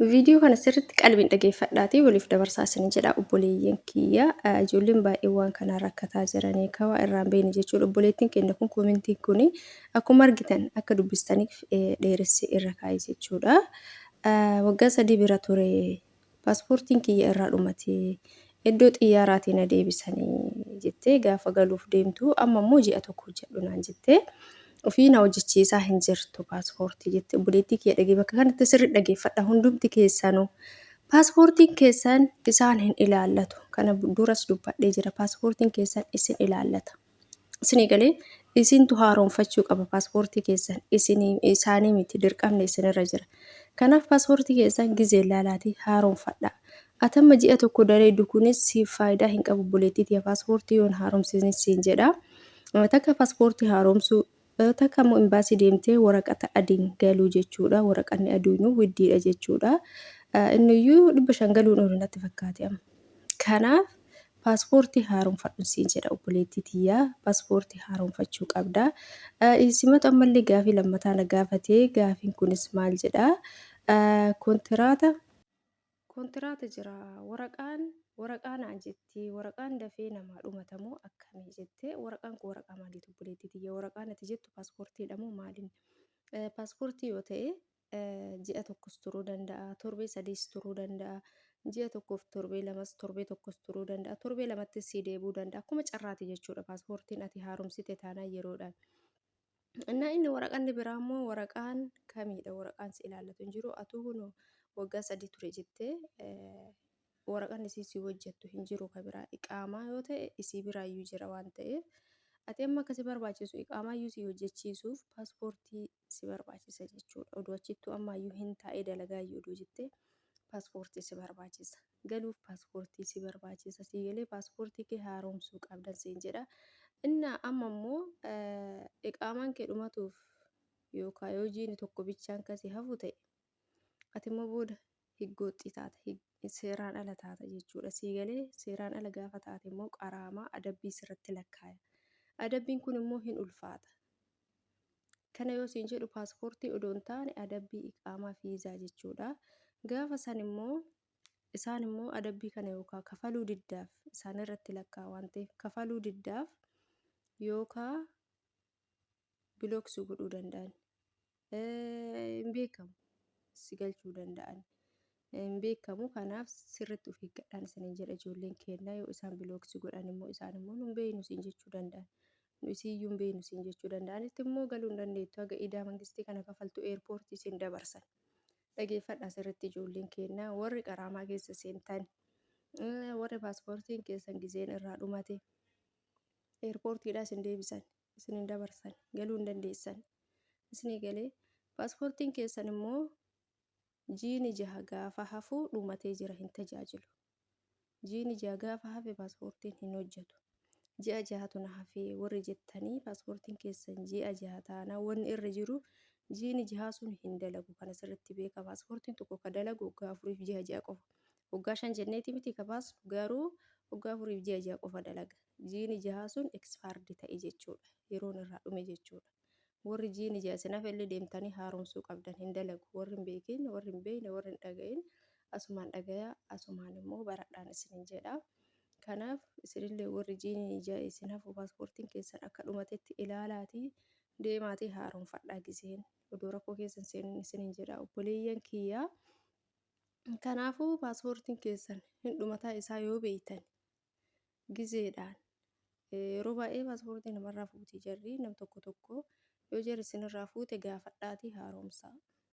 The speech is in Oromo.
Viidiyoo kana sirriitti qalbiin dhageeffadhaatii waliif dabarsaa isin jedha obboleeyyan kiyya. Ijoolleen baay'ee waan kanaan rakkataa jiranii ka waa irraa hin beekne jechuudha. Obboleettiin keenya kun koomentiin kun akkuma argitan akka dubbistaniif dheeressee irra kaa'e jechuudha. Waggaa 3 bira ture paaspoortiin kiyya irraa dhumate iddoo xiyyaaraatii na deebisanii jettee gaafa galuuf deemtu amma immoo ji'a tokko hojjedhu naan jettee. Ofii na hojjechiisaa hin jirtu paaspoortii jette obboleettii kiyya dhagee bakka kanatti sirri dhageeffadha hundumti keessanuu. Paaspoortiin keessan isaan hin ilaallatu. Kana duras dubbadhee jira. Paaspoortiin keessan isin ilaallata. Isinii galee isintu haaromfachuu qaba paaspoortii keessan isinii isaanii miti dirqamni isinirra jira. Kanaaf paaspoortii keessan gizee ilaalaatii haaromfadha. Atamma ji'a tokko daleeddu kunis siif faayidaa hin qabu obboleettii tiyya paaspoortii yoon haaromsisin siin jedha. Takka paaspoortii haaromsuu takka immoo imbaasii deemtee waraqata adiin galuu jechuudha. Waraqanni adiinuu widdiidha jechuudha. Inniyyuu 500 galuun oolu natti fakkaate amma. Kanaaf paaspoortii haaromfadhu siin jedha obboleettii tiyyaa paaspoortii haaromfachuu qabda. Simatu ammallee gaafii lammataa na gaafate gaafiin kunis maal jedha? Kontiraata Kontiraata jira waraqaan waraqaa naan jetti waraqaan dafee namaa dhumata moo akkamii jette waraqaan kun waraqaa maaliiti obboleettii tiyya waraqaan ati jettu paaspoortiidha moo maaliin paaspoortii yoo ta'e ji'a tokkos turuu danda'a torbee sadiis turuu danda'a ji'a tokkoof torbee lamas torbee tokkos turuu danda'a torbee lamattis sii deebi'uu danda'a akkuma carraati jechuudha paaspoortiin ati haaromsite taanaan yeroodhaan. Innaa inni waraqanni biraa immoo waraqaan kamiidha waraqaan si ilaallatu hin jiru atuu kunoo waggaa sadii ture jettee waraqanni isii si hojjettu hin jiru ka biraa iqaamaa yoo ta'e isii biraayyuu jira waan ta'eef ati amma akka si barbaachisu iqaamaayyuu si hojjechiisuuf paaspoortii si barbaachisa jechuudha oduu achittuu ammaayyuu hin taa'ee dalagaayyuu oduu jettee paaspoortii si barbaachisa. Galuuf paaspoortii si barbaachisa. Sii galee paaspoortii kee haaromsuu qabdan siin jedha. Innaa amma immoo iqaamaan kee dhumatuuf yookaan yoo jiini tokko bichaan kasi hafu ta'e ati immoo booda higgooxxii taata. Seeraan ala taata jechuudha. Sii galee seeraan ala gaafa taate immoo qaraamaa adabbii sirratti lakkaaya. Adabbiin kun immoo hin ulfaata. Kana yoo siin jedhu paaspoortii odoo hin taane adabbii iqaamaa fiizaa jechuudha. Gaafa san immoo isaan immoo adabbii kana yookaa kafaluu diddaaf isaan irratti lakkaa'a waan ta'eef kafaluu diddaaf yookaa bilook si godhuu danda'an. Hin beekamu si galchuu danda'an. Hin beekamu kanaaf sirriitti of eeggadhaan isiniin jedha ijoolleen keenya yoo isaan bilook si godhan immoo isaan immoo nun beeynu siin jechuu danda'an. Nu isiiyyuu hin beeknu siin jechuu danda'an. Itti immoo galuu hin dandeettu. Haga idaa mangistii kana kafaltu eerpoortii isin dabarsan. Dhageeffadhaa sirriitti ijoolleen keenya warri qaraamaa keessa seentan warri paaspoortiin keessan gizeen irraa dhumate eerpoortiidhaa isin deebisan isin hin dabarsan galuu hin dandeessan. Isinii galee paaspoortiin keessan immoo jiini jaha gaafa hafu dhumatee jira hin tajaajilu. Jiini 6 gaafa hafe paaspoortiin hin hojjetu. Ji'a jahatu na hafe warri jettanii paaspoortiin keessan ji'a jaha taanaan wanni irra jiru jiini jahaa sun hin dalagu. Kana sirriitti beekaa. Paaspoortiin tokko ka dalagu waggaa afuriif ji'a ja'a qofa. Waggaa shan jenneeti miti ka baasnu garuu waggaa afuriif ji'a ja'a qofa dalaga. Jiini jahaa sun expired ta'e jechuudha. Yeroon irraa dhume jechuudha. Warri jiini ja'a isin hafe illee deemtanii haaromsuu qabdan hin dalagu. Warri hin beekin, warri hin beekne, warri hin dhaga'in asumaan dhagayaa, asumaan immoo baradhaan isinin jedha. Kanaaf isinillee warri jiini ja'a isin hafu paaspoortiin keessan akka dhumatetti ilaalaatii deemaatii haaromfadhaa giseen odoo rakkoo keessa hin seenin isinin jedha obboleeyyan kiyyaa. Kanaafuu paaspoortiin keessan hin dhumataa isaa yoo beektan gizeedhaan yeroo baay'ee paaspoortii namarraa fuuti jarri nam tokko tokko yoo jarri isinirraa fuute gaafadhaatii haaromsaa.